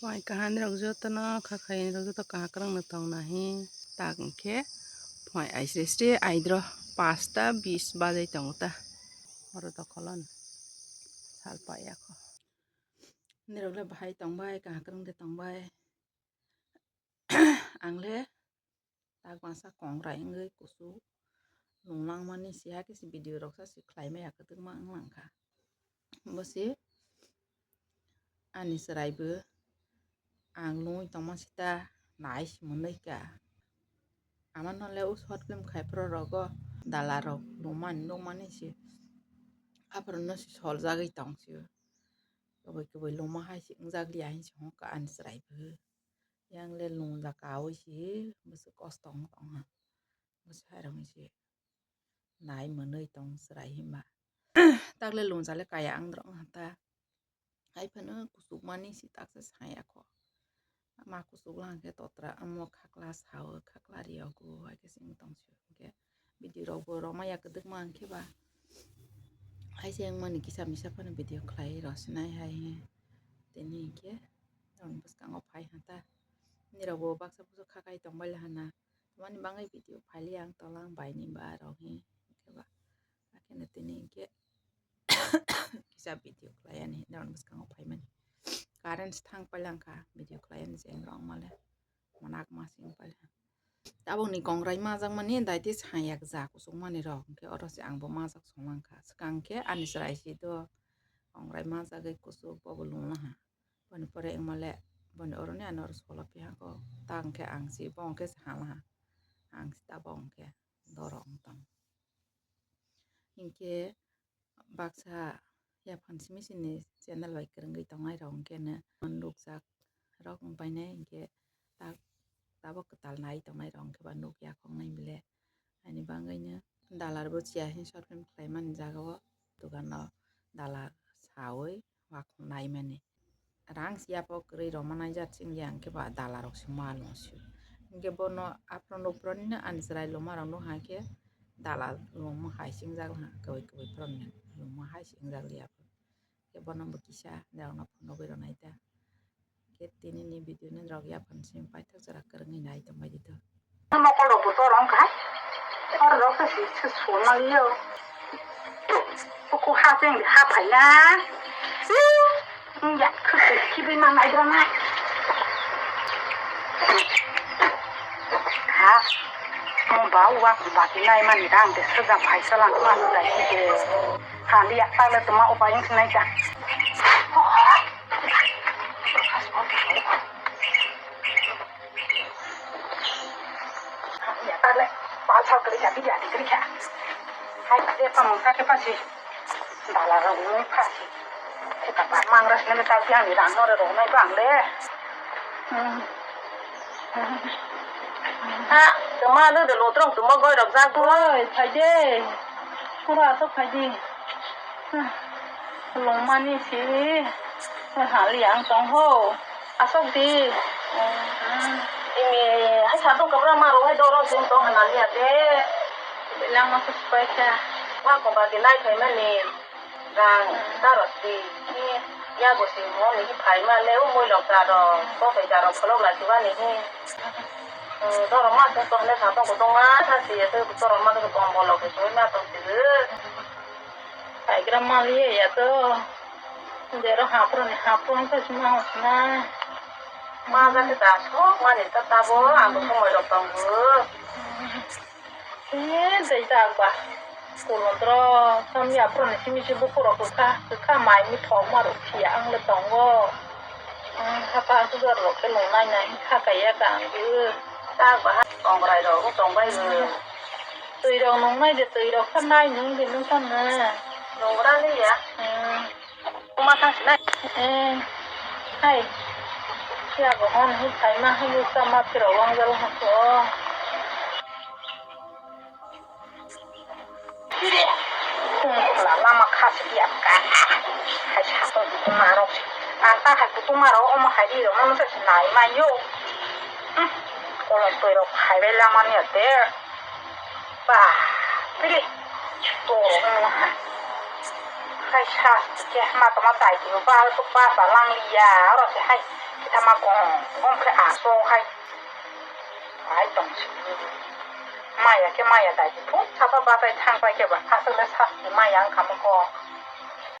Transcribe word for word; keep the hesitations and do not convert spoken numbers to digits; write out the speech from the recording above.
Phai kaham rok jotono kha khaini rok joto kaham kwrwng no tong nahi. Tak hwnkhe phai aisre sre aidro pasta bis bajai tongo ta. Oro dokolon sal paiya kho. Nirok le bahai tongbai, kaham kwrwng de tongbai. Ang le tak masa kongrai wngwi kusu nung langmani si hakhe si video rok sa si khlai maya kwtwkma wng langkha. Bo si ani chwrai bo ang lungwi tongma sita nai si mwnwi ka. Amano le o short film khai phuru rogo dala rok lungmani nukmani si aphuru no si sol jagwi tong si. Kubui kubui lungma hai si wng jak liya hin si hwn ka ani chwrai bo. Yang le lung ja kaui si bwswk kosto wng tong ha. Bwsai rok si nai mwnwi tong chwrai hinba. Tak le lung ja le kaya ang drok wng ha ta. Hai phano kuchuk mani si tak se saya kho. Ma kuchuk lang khe totra omo khakla sao, khakla riyogo, hai khe se wng tong si hwn khe. Video rok bo rwmaya kwdwkma hwnkhe ba. Hai se wngmani kisa misa phano video khlai rw sinai hai he. Tini hwnkhe norokni bwskango phai ha ta. Nirok bo baksa bwswk kha kai tongbai la hana. Tamani bangwi video phai li ang tola ang bai ni ba rok he. Hwnkhe ba. Hakheno tini hwnkhe kisa video khlai ani norokni bwskango phai mani. Current thang pai lang kha video khlai ani se wng rok ma le. Manak ma sing pai lang. Tabukni kongrai majak mani daite sayang jak kuchuk mani rok hwnkhe oro se ang bo majak song lang kha. Swkang khe ani chwrai si do kongrai majagwi kuchuk bo bo lung la ha. Boni pore wngma le boni oro ni ano oro sola piha kho. Ta hwnkhe ang si bo hwnkhe se ha la ha. Ang si ta bo hwnkhe dorok wng tong. Hinkhe baksa yaphan simi sini channel bai kwrwngwi tongnai rok hwnkhe no nukjak rok wng painai hinkhe ta-, tabuk kwtal nai tongnai rok hwnkhe ba nukya khoknai bile. Ani bangwi no dalar bo chiya hin short film khlai mani jaga o dogan o dalar saui wakhuk nai mani. Rang si yapok kwrwi rw manai jat se wngya, hwnkhe ba dala rok se ma lung sio. Hwnkhe bono aphuru nukphuru nini ani chwrai luma rok nukha khe dala lung hai se wngjak ha, kwbwi kwbwi phuru ni lung hai se wngjak liya. Hwnkhe bono bo kisa norok no phunugwi rwnai ta. Hwnkhe tini ni video ni norok yaphan simi paithak jora kwrwngwi nai tongbai di to. Mokol rok bo chorong kha. Oro rok se si, si sona liyo. Kuku ha cheng ha phai na. Si, ya, khwtwi khibi ma nai dra na. Ha. Mo ba wa ku ba ki nai mani dang de sa ja phai sa lang ma dai ki de. Ha liya ta le tuma upai nai ja. Ya, tale, palsa kiri kya, bidi adi kiri kya. Hai, de pa mungka ke pasi. Dala rong mung pasi. Kita pa mangras nene tal piang di rang nore rong nai bang de. Hmm. Ha, kema lu de lotrong tuma goi rok jak bo. Oi, phai de. Pura asok phai de. Hmm. Longmani si. Hali ang tong ho. Asok di. Hmm. Ini hai sa tong kabra ma ro hai doro sing tong hanali ate. Lang masuk supaya kya. Wa ko ba di nai phai mani. Rang tarot di, hi, yago si mo ni hi phai ma le, o moi lok ta rok, bo bai ta rok pholok la si ba ni hi. Hmm, doro ma sung to hne sa to ko tong ma sa si ya to doro ma to bom bom lok si ma to si. Phai gra ma li ya to. Dero hapro ni hapro ang to si ma hos na. Ma ja ke ta so, ma ni ta ta bo, ang to moi lok tong bo. Eh, dai jak ba. Kulon tro, samya phuroni simi si buku rok kwkha, kwkha mai mi thok ma rok phiya ang le tongo. Hmm, hapa sugar rok khe nung nai nai kha kaiya ka ang di. Jak ba ha kongrai rok tong bai bo. Twi rok nung nai de, twi rok kha nai nung di nung kha na. Nung ra li ya. Hmm. Uma thang sinai. Eh, hai. Siya go hon hi thai ma hi sa ma phiro wang jal ha ko. Kiri. Tung la lama khas dia ka. Hai sa to di ma rok. Anta hai kutu ma rok omo hai di rok ma sa sinai ma yo. Hmm. Kolom toi rok hai bai lama ni ate. Ba. Kiri. To rok omo hai. Hai sasti khe ma tongma dai di ba, ba sa lang liya, oro se hai kita ma gong gong khe aso hai. Hai tong si. Maya khe maya dai di, phung sapa batai thang pai khe ba, aswk le sasti maya wng kha mo kok.